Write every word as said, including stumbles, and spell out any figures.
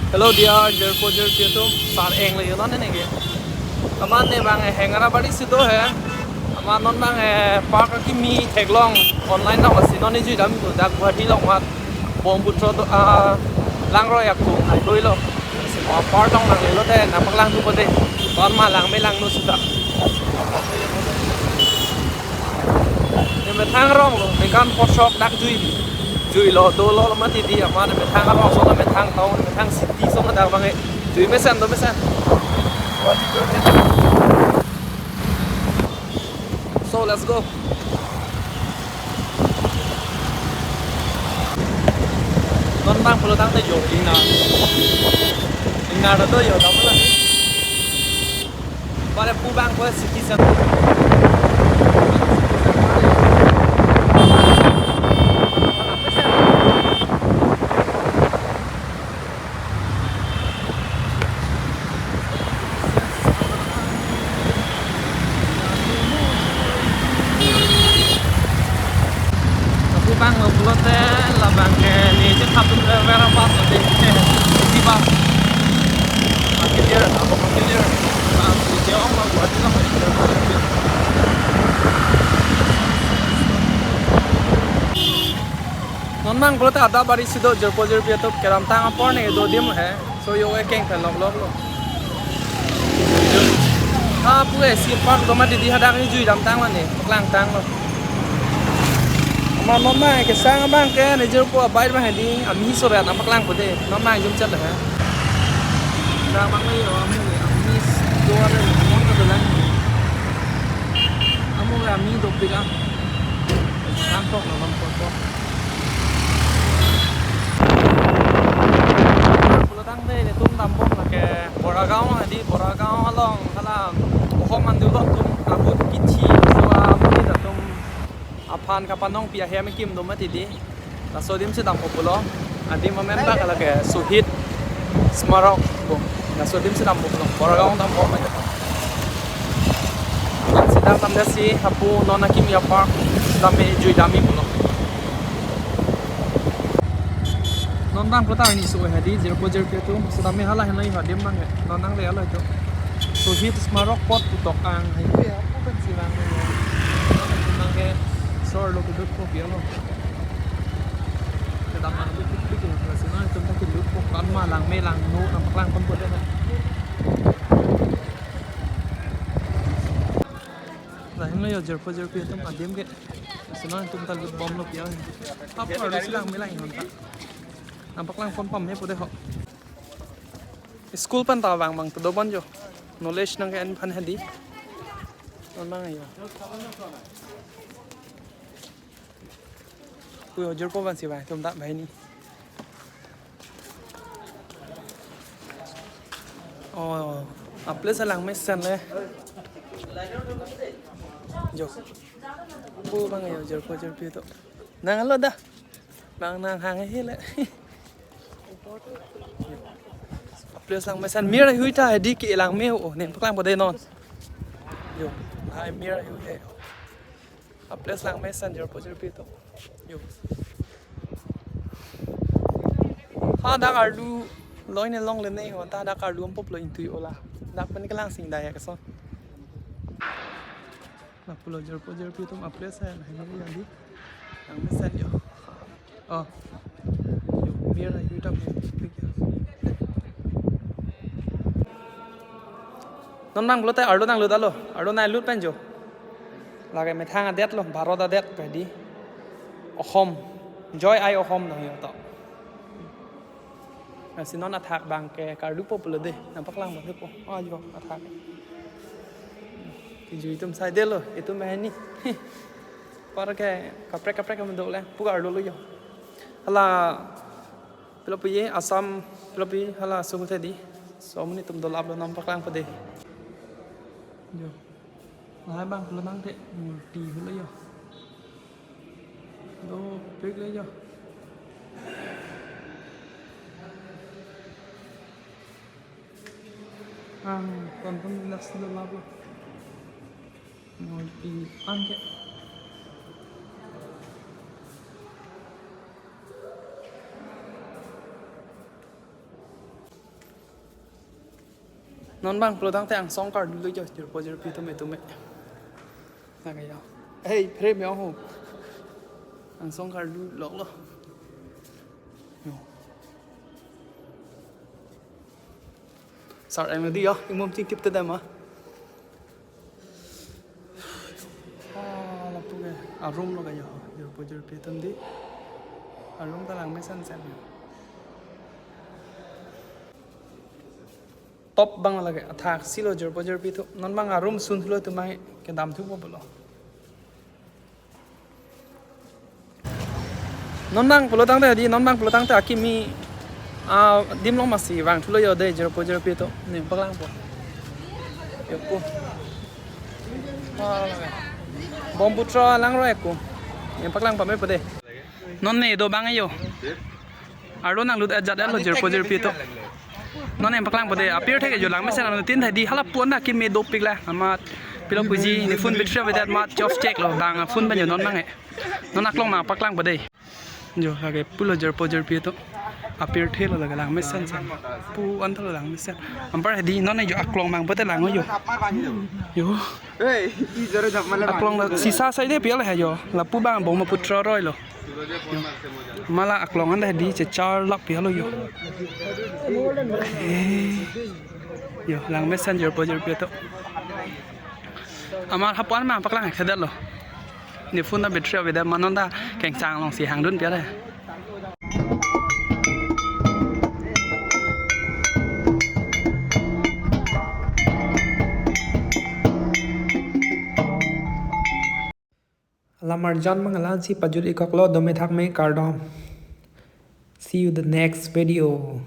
Hello dear jirpo jirpi atum, sar-eng le yo non ne ke. Amat ne bang, eh, Hengara Bari si do he. Amat non bang, eh, park akimi theklong online along si non ne jui dam tu, dak Guwahati along mat Brahmaputra do, ah, langroi akung ai doi lo. Si mo park along nangle lote nangpaklang thupo de. Ton ma langme langno sita. Ne methang arong lo, ningkan phongo sok dak jui. Jui lo, dolo lo mati di, amat ne methang arong, so ne methang town, ne methang city, so ne dak bang e. Jui mesen, do mesen. So, let's go. Non bang pulo tangte yo, ingnar. Ingnar do yo, dam la. Pare pu bang ko city center. Pu bang lo pulote labang ke ne je thap tum vera bus lo de. City bus. Makin dia, apa makin dia? Bang, dia orang bang buat itu lah. Non bang pulote Adda Bari si do jirpo jirpi atum, kedamtang apor ne do dim he. So yo e keng phen lok lok lo. Ha pu e si park do mati di, hadak ni jui damtang mane, paklang tang lo. Amat non bang kesang bang ke ne jirpo abide bang he di, ami so rat nangpaklang po de. Non bang jum chat le he. Dak bang yo ami, ami do are mon ka dolang. Amo ami dopik a. Bangkok lo, Bangkok. Pulo tangte netum dambom lake Boragaon, hadi Boragaon along hala Ohom mandu lo tum abut kichi, so abut atum aphan kapanongpi ahem akim do mati di. Laso adim si dampo pulo. Adim amen bang lake Shohid Smarak bo. Laso adim si dampo pulo. Boragaon dampo aja. Si dam dam si hapu non akimi apark dam me jui dam me pulo. Non bang pulo ta ini so hadi jirpo jirpi atum. Si dam me hala henai hadim bang e. Non nangle lo itu. Shohid Smarak pot putok ang. Hai ya, apa kan si bang e? Bang e sor lo kedut ko pialo. Kedam nang lut pik pik ya, sino itum ta kelut pok kan ma langme langno nangpaklang pon pon deh. Lahin lo yo jirpo jirpi atum adim ke. Sino itum ta lut bom lo piya. Apa harus langme lang ihon ta. Nangpaklang pon pam he pode ho. School pen ta vang mang ta dobon jo. Knowledge nang ke en phan hadi. Non mang yo. Pu yo jirpo vansi bang, tum dak bang ni. Oh, a place alang mesen le. Jo. Pu bang yo jirpo jirpi atum. Nang lo da. Bang nang hang he le. A place lang mesen mir hui ta di ke lang me ho ne paklang pode non. Jo. Hai mir hui he. A place lang mesen jirpo jirpi atum. Jo. Ha dak arlu loi ne long le ne ho ta dak arlu ampop lo intui ola. Dak pen kelang sing daya keson. Lapulo jirpo jirpi atum a place hai, hai nang yang di. Yang mesen yo. Oh. Yo, biar lah, yo, tam, yo. Non bang pulote arlo nanglut alo, arlo nanglut pen jo. Lake methang adet lo, Bharat adet pedi. Ohom. Joy ai Ohom no yo to. Lasi non athak bang ke karlu po pulo de, nangpaklang po de po. Oh, jo, athak. Kejui atum sai de lo, itum meheni. Par ke kaprek kaprek kami dok le, pu karlu lo yo. Hala, pilo pu ye, Assam, pilo pu ye, hala, suhu tadi. So, amonit atum dolap lo nangpaklang po de. Jo. Lahai bang pulo nang te, multi helo yo. Dopik le yo. Ang tonton last lo labo. Multi an ke. Non bang pulo tangte angsong kardu lo jo, jirpo jirpi atum etum e. Nang yo. Hey, phere me ho. Angsong kardu lo lo. Yo. Sar em di yo, ingmum chingtip te dam a. Ah, lapu ke. A room lo ke yo. Jirpo jirpi atum di. A room ta langmesen sen yo. Top bang lake, athak si lo jirpo jirpi atum. Non bang a room sun lo atum bang kedam thupo pulo. Non bang pulo tangte di, non bang pulo tangte akimi, ah, adim along masi vangthu lo yo de, jirpo jirpi atum. Ne paklangpo. Yo pu. Ah, Brahmaputra langroi ako. Ne paklang pame po de. Non ne do bang yo. Arlo nanglut ajat lo jirpo jirpi atum. Non ne paklangpo de, apirthe ke jo langmesen anuttin thai di, hala pu-an ta akimi dopik la. Amat pilo puji ne phone battery avedet amat chof chek lo, bang phone pen jo non bang e. Non aklong ma paklangpo de. Jo lake pulo jirpo jirpi atum. Apirthe lo lake langmesen sen. Pu-an ta lo langmesen. Anpar hedi non ne jo aklong bang pute lang yo. Yo. Hey, i jore jap mala. Aklong la sisa sai de pial he yo. Lapu bang Brahmaputra roi lo. Mala aklong an ta di chechar lap pial lo yo. Eh. Yo, langmesen jirpo jirpi atum. Amat hapu-an ma paklang khedet lo. Ne phone ta battery avedet amat non ta kengsang along si hangdun pial he. Alam arjan mang alansi pajut-ik koklo, dome thakme, kardom. See you the next video.